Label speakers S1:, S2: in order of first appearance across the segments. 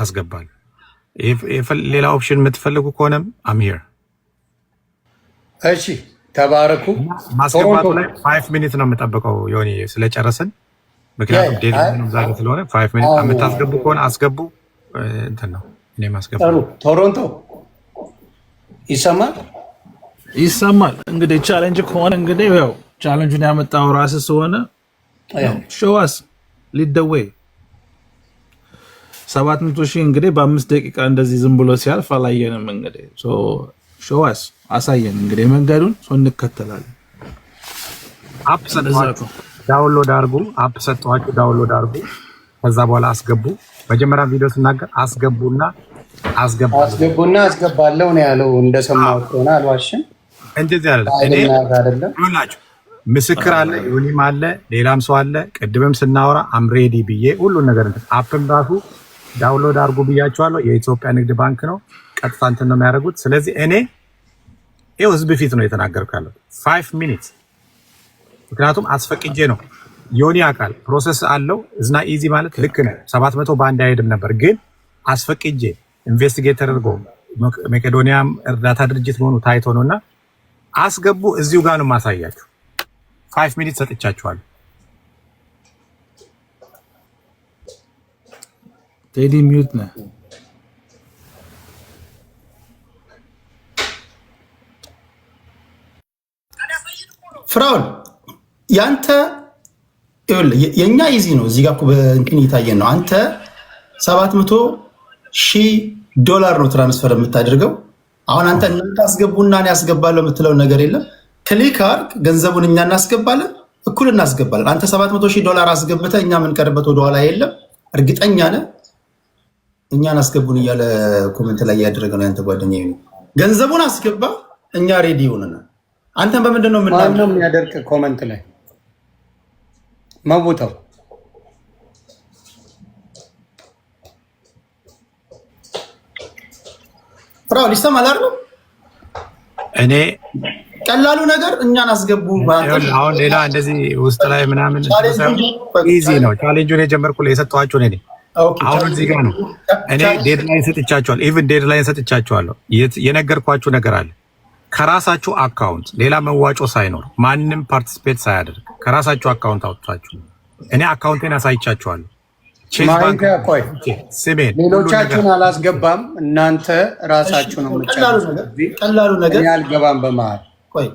S1: አስገባለሁ። ሌላ option የምትፈልጉ ከሆነም I'm here።
S2: እሺ ተባረኩ።
S1: ማስገባቱ ላይ 5 minute ነው የምጠብቀው ዮኒ ስለጨረስን፣ ምክንያቱም deadline ኑ ዛሬ ስለሆነ 5 minute የምታስገቡ ከሆነ አስገቡ። እንትን ነው እኔ ማስገባ።
S2: ቶሮንቶ ይሰማል።
S3: ይሰማል። እንግዲህ challenge ከሆነ እንግዲህ ያው challenge ኡን ያመጣው ራስህ ስለሆነ show us lead the way። 700,000 እንግዲህ በ5 ደቂቃ እንደዚህ ዝም ብሎ ሲያልፍ አላየንም። እንግዲህ show us፣ አሳየን እንግዲህ መንገዱን፣ ሰው እንከተላለን።
S1: App ሰጥኋችሁ፣ download አድርጉ። App ሰጥኋችሁ፣ download አድርጉ። ከዛ በኋላ አስገቡ። መጀመሪያ ቪዲዮ ስናገር አስገቡና አስገባ።
S2: አስገቡና አስገባለሁ ነው ያለው። እንደሰማሁት ከሆነ አልዋሽም።
S1: እንደዚህ አይደለም። እኔ ይኸውላችሁ ምስክር አለ፣ ዮኒም አለ፣ ሌላም ሰው አለ። ቅድምም ስናወራ I'm ready ብዬ ሁሉን ነገር እንትን app ም ራሱ download አድርጉ ብያቸዋለሁ። የኢትዮጵያ ንግድ ባንክ ነው፣ ቀጥታ እንትን ነው የሚያደርጉት። ስለዚህ እኔ ይኸው ህዝብ ፊት ነው የተናገርኩ ያለው 5 minutes፣ ምክንያቱም አስፈቅጄ ነው። ዮኒ ያውቃል፣ process አለው። It's not easy ማለት ልክ ነው። 700 በአንድ አይሄድም ነበር፣ ግን አስፈቅጄ investigate ተደርጎ መቄዶኒያም እርዳታ ድርጅት መሆኑ ታይቶ ነው እና አስገቡ። እዚሁ ጋር ነው የማሳያችሁ። 5 minute ሰጥቻችኋለሁ።
S3: ቴዲ mute ነህ።
S4: ፍራውል ያንተ የእኛ easy ነው። እዚህ ጋር እኮ በእንትን እየታየን ነው። አንተ 700,000 ዶላር ነው transfer የምታደርገው። አሁን አንተ እናንተ አስገቡና እኔ አስገባለሁ የምትለው ነገር የለም። Click አድርግ፣ ገንዘቡን እኛ እናስገባለን፣ እኩል እናስገባለን። አንተ 700,000 ዶላር አስገብተህ እኛ የምንቀርበት ወደኋላ የለም። እርግጠኛ ነህ እኛን አስገቡን እያለ comment ላይ እያደረገ ነው ያንተ ጓደኛ። ገንዘቡን አስገባ፣ እኛ ready ሆነናል። አንተን በምንድን ነው
S2: ማነው የሚያደርቅ comment ላይ መውተው?
S4: ፍራው ይሰማል አይደል?
S1: እኔ
S4: ቀላሉ ነገር እኛን አስገቡ።
S1: አሁን ሌላ እንደዚህ ውስጥ ላይ ምናምን easy ነው። Challenge ኡን የጀመርኩ የሰጠኋቸው እኔ አሁን እዚህ ጋር ነው። እኔ deadline ሰጥቻቸዋለሁ። Even deadline ሰጥቻቸዋለሁ። የነገርኳችሁ ነገር አለ። ከራሳችሁ account ሌላ መዋጮ ሳይኖር ማንም participate ሳያደርግ ከራሳችሁ account አውጥታችሁ እኔ account ኤን አሳይቻችኋለሁ።
S2: ቆይ
S1: ስሜን
S2: ሌሎቻችሁን አላስገባም። እናንተ ራሳችሁ ነው።
S4: ቀላሉ ነገር
S2: እኔ አልገባም በመሀል።
S4: ቆይ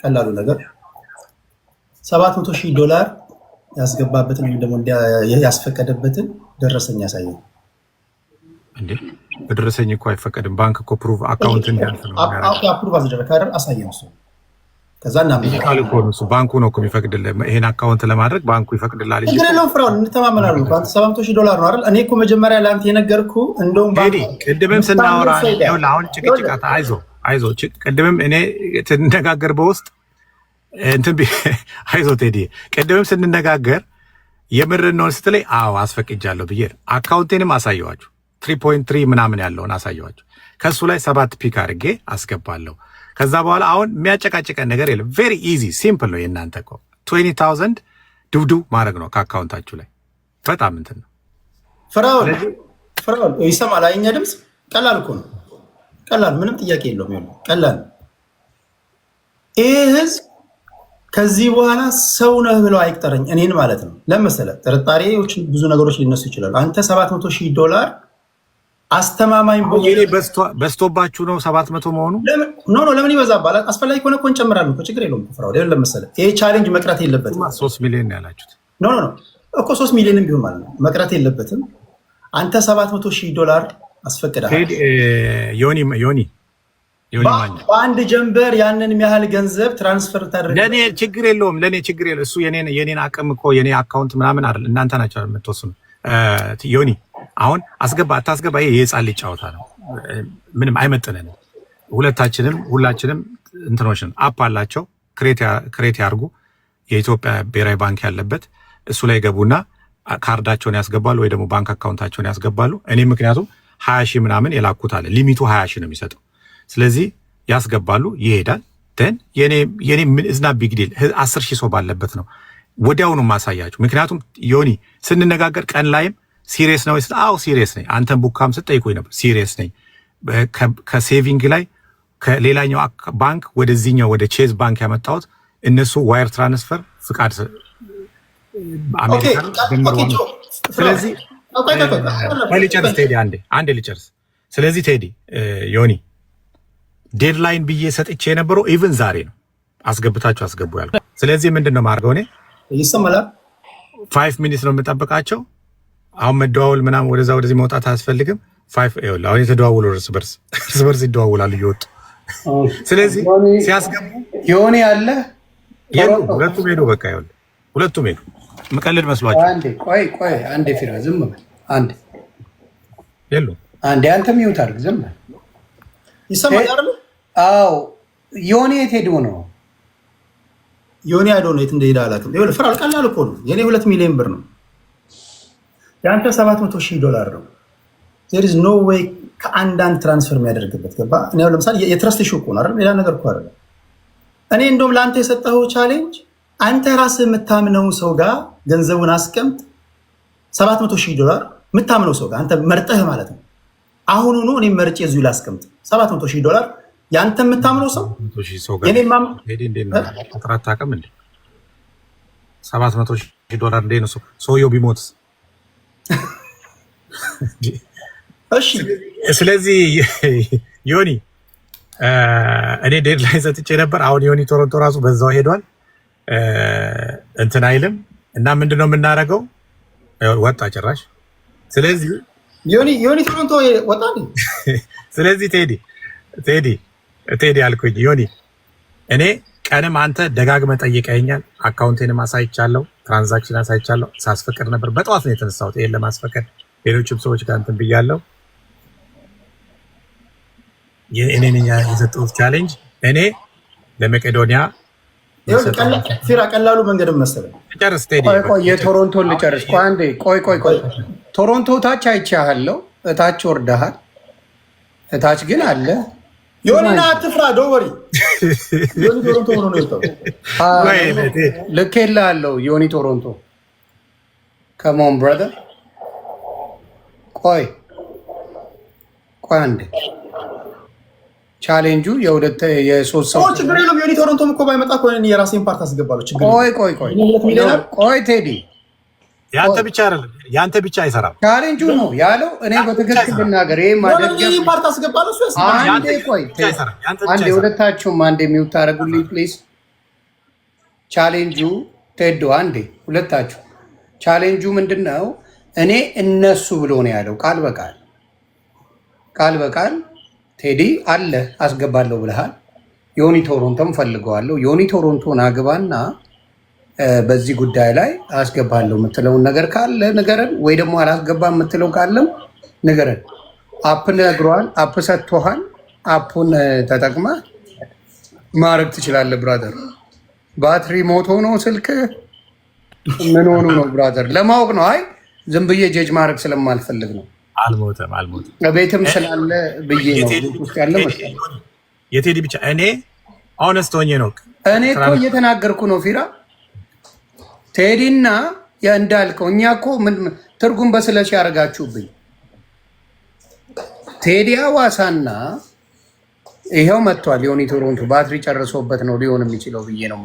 S4: ቀላሉ ነገር 700,000 ዶላር ያስገባበትን ወይም ደግሞ ያስፈቀደበትን ደረሰኝ ያሳየን።
S1: እንዴ በደረሰኝ እኮ አይፈቀድም። ባንክ እኮ prove account እንዲያልፍ ነው።
S4: Approve አስደረግ አይደል? አሳየን እሱ። ከዛ
S1: ዲጂታል እኮ ነው እሱ። ባንኩ ነው እኮ የሚፈቅድልህ። ይሄን account ለማድረግ ባንኩ ይፈቅድልሃል።
S4: ችግር የለውም ፍራውን፣ እንተማመናለን እኮ። አንተ 700,000 ዶላር ነው አይደል? እኔ እኮ መጀመሪያ ለአንተ የነገርኩህ እንደውም
S1: ቴዲ ቅድምም ስናወራ ይኸውልህ፣ አሁን ጭቅጭቃት አይዞ አይዞ፣ ቅድምም እኔ ስንነጋገር በውስጥ እንትን አይዞ ቴዲ፣ ቅድምም ስንነጋገር የምር ነው ስትለኝ አዎ አስፈቅጃለሁ ብዬ account ኤንም አሳየኋችሁ። 3.3 ምናምን ያለውን አሳየኋችሁ። ከእሱ ላይ ሰባት pick አድርጌ አስገባለሁ። ከዛ በኋላ አሁን የሚያጨቃጭቀን ነገር የለም። Very easy, simple ነው። የእናንተ እኮ 20,000 ድብድብ ማድረግ ነው ከ account ኣችሁ ላይ፣ በጣም እንትን ነው።
S4: ፍራውን ፍራውን ይሰማል። የኛ ድምፅ ቀላል እኮ ነው። ቀላል፣ ምንም ጥያቄ የለውም። ይኸውልህ ቀላል፣ ይህ ህዝብ ከዚህ በኋላ ሰው ነህ ብለው አይቅጠረኝ እኔን ማለት ነው። ለመሰለ ጥርጣሬዎች ብዙ ነገሮች ሊነሱ ይችላሉ። አንተ 700,000 ዶላር አስተማማኝ
S1: የኔ በዝቶባችሁ ነው 700 መሆኑ?
S4: No, no፣ ለምን ይበዛባል? አስፈላጊ ከሆነ እኮ እንጨምራለን እኮ፣ ችግር የለውም እኮ ፍራው። ለምን መሰለህ ይሄ challenge መቅረት የለበትም።
S1: 3 ሚሊዮን ነው ያላችሁት።
S4: No, no, no እኮ 3 ሚሊዮንም ቢሆን ማለት ነው መቅረት የለበትም። አንተ 700,000 ዶላር አስፈቅደሃል።
S1: ቴዲ ዮኒ ዮኒ ዮኒ ማኛ
S4: በአንድ ጀንበር ያንን ያህል ገንዘብ transfer ታደርግ።
S1: ለእኔ ችግር የለውም። ለእኔ ችግር የለውም። እሱ የኔን አቅም እኮ የኔ account ምናምን አይደል፣ እናንተ ናቸው የምትወስኑ። ዮኒ አሁን አስገባ አታስገባ ይሄ የህፃን ልጅ ጨዋታ ነው። ምንም አይመጥነንም። ሁለታችንም ሁላችንም እንትኖችን app አላቸው፣ create ያርጉ። የኢትዮጵያ ብሔራዊ ባንክ ያለበት እሱ ላይ ገቡና ካርዳቸውን ያስገባሉ ወይ ደግሞ ባንክ account ኣቸውን ያስገባሉ። እኔ ምክንያቱም 20,000 ምናምን የላኩት አለ፣ limit ኡ 20,000 ነው የሚሰጠው። ስለዚህ ያስገባሉ፣ ይሄዳል። Then የኔ ምን is not big deal፣ 10,000 ሰው ባለበት ነው ወዲያውኑ ማሳያችሁ። ምክንያቱም ዮኒ ስንነጋገር ቀን ላይም Serious ነው? አዎ serious ነኝ። አንተን ቡካም ስትጠይቁኝ ነበር። Serious ነኝ። ከ saving ላይ ከሌላኛው ባንክ ወደዚህኛው ወደ Chase ባንክ ያመጣሁት እነሱ wire transfer ፍቃድ አሜሪካ። ስለዚህ ልጨርስ ቴዲ፣ አንዴ አንዴ ልጨርስ። ስለዚህ ቴዲ፣ ዮኒ፣ deadline ብዬ ሰጥቼ የነበረው even ዛሬ ነው። አስገብታችሁ አስገቡ ያልኩት። ስለዚህ ምንድን ነው የማደርገው እኔ?
S4: ይሰማል።
S1: 5 minutes ነው የምጠብቃቸው። አሁን መደዋወል ምናምን ወደዛ ወደዚህ መውጣት አያስፈልግም። Five አሁን የተደዋወሉ እርስ በርስ ይደዋወላሉ እየወጡ። ስለዚህ ሲያስገቡ
S2: ዮኒ አለ።
S1: ሁለቱም ሄዱ። በቃ ይኸውልህ ሁለቱም ሄዱ። ምቀልድ መስሏቸው።
S2: አንዴ ቆይ ቆይ፣ አንዴ ፊራ ዝም በል አንዴ።
S1: የሉ።
S2: አንዴ አንተ mute አድርግ፣ ዝም በል።
S4: ይሰማል አይደል?
S2: አዎ፣ ዮኒ የት ሄዶ ነው?
S4: ዮኒ I don't know፣ የት እንደሄደ አላውቅም። ይኸውልህ ፍራል፣ ቀላል እኮ ነው። የኔ 2 ሚሊዮን ብር ነው፣ የአንተ 700,000 ዶላር ነው። There is no way ከአንዳንድ transfer የሚያደርግበት ገባ። እኔ አሁን ለምሳሌ የ trust issue እኮ ነው አይደል? ሌላ ነገር እኮ አይደለም። እኔ እንደውም ለአንተ የሰጠኸው challenge አንተ ራስህ የምታምነው ሰው ጋር ገንዘቡን አስቀምጥ፣ 700,000 ዶላር የምታምነው ሰው ጋር አንተ መርጠህ ማለት ነው። አሁኑኑ እኔም መርጬ እዚሁ ላስቀምጥ 700,000 ዶላር የአንተ የምታምነው ሰው።
S1: ቁጥር አታውቅም እንዴ? 700,000 ዶላር እንዴ ነው? ሰውየው ቢሞትስ?
S4: እሺ።
S1: ስለዚህ ዮኒ፣ እኔ deadline ሰጥቼ ነበር። አሁን ዮኒ ቶሮንቶ ራሱ በዛው ሄዷል። እንትን አይልም እና ምንድን ነው የምናደርገው? ወጣ ጭራሽ። ስለዚህ
S4: ዮኒ ቶሮንቶ ወጣ።
S1: ስለዚህ ቴዲ ቴዲ ቴዲ አልኩኝ፣ ዮኒ፣ እኔ ቀንም አንተ ደጋግመህ ጠይቀኸኛል። Account ኤንም አሳይቻለሁ፣ transaction አሳይቻለሁ። ሳስፈቅድ ነበር። በጠዋት ነው የተነሳሁት ይሄን ለማስፈቀድ። ሌሎችም ሰዎች ጋር እንትን ብያለሁ። እኔ ነኝ የሰጠሁት challenge። እኔ ለመቄዶንያ
S4: ፊራ፣ ቀላሉ መንገድ መሰለኝ።
S1: ጨርስ ቴዲ።
S2: ቆይ ቆይ፣ የቶሮንቶን ልጨርስ። ቆይ አንዴ፣ ቆይ ቆይ ቆይ። ቶሮንቶ ታች አይቼሃለሁ። እታች ወርደሃል። እታች ግን አለ።
S4: ዮኒና አትፍራ፣ don't worry። ዮኒ ቶሮንቶ ሆኖ ነው የወጣው።
S2: ልኬልሃለሁ። ዮኒ ቶሮንቶ፣ come on brother። ቆይ ቆይ አንዴ፣ ቻሌንጁ የሁለት የሶስት ሰው
S4: ችግር የለውም። ዮኒ ቶሮንቶም እኮ ባይመጣ እኮ እኔ የራሴን part አስገባለሁ። ችግር
S2: ቆይ ቆይ ቆይ ቆይ ቴዲ።
S1: ያንተ ብቻ አይደለም፣ ያንተ ብቻ አይሰራም።
S2: ቻሌንጁ ነው ያለው። እኔ በትክክል ልናገር፣ ይሄ ማደገም
S4: part አስገባለሁ። እሱ ያስገባል።
S2: አንዴ ቆይ፣ አንዴ ሁለታችሁም አንዴ mute ታደርጉልኝ please። Challenge ኡ ቴዶ፣ አንዴ ሁለታችሁ። ቻሌንጁ ምንድን ነው? እኔ እነሱ ብሎ ነው ያለው ቃል በቃል ቃል በቃል። ቴዲ አለ አስገባለሁ ብለሃል። ዮኒ ቶሮንቶም ፈልገዋለሁ። ዮኒ ቶሮንቶን አግባና በዚህ ጉዳይ ላይ አስገባለሁ የምትለውን ነገር ካለ ንገረን፣ ወይ ደግሞ አላስገባ የምትለው ካለም ንገረን። App ነግሯል። App ሰጥቶሃል። App ኡን ተጠቅመህ ማድረግ ትችላለህ brother። ባትሪ ሞቶ ነው ስልክ ምን ሆኖ ነው brother? ለማወቅ ነው። አይ ዝም ብዬ ጀጅ ማድረግ ስለማልፈልግ ነው።
S1: አልሞተም አልሞተም።
S2: ቤትም ስላለ ብዬ ነው። ቤት ውስጥ ያለ መሰለኝ።
S1: የቴዲ ብቻ እኔ honest ሆኜ ነው።
S2: እኔ እኮ እየተናገርኩ ነው ፊራ። ቴዲና እንዳልከው እኛ እኮ ምን ትርጉም በስለሽ ያደርጋችሁብኝ። ቴዲ አዋሳና ይኸው መጥቷል። ዮኒ ቶሮንቶ ባትሪ ጨርሶበት ነው ሊሆን የሚችለው ብዬ ነው።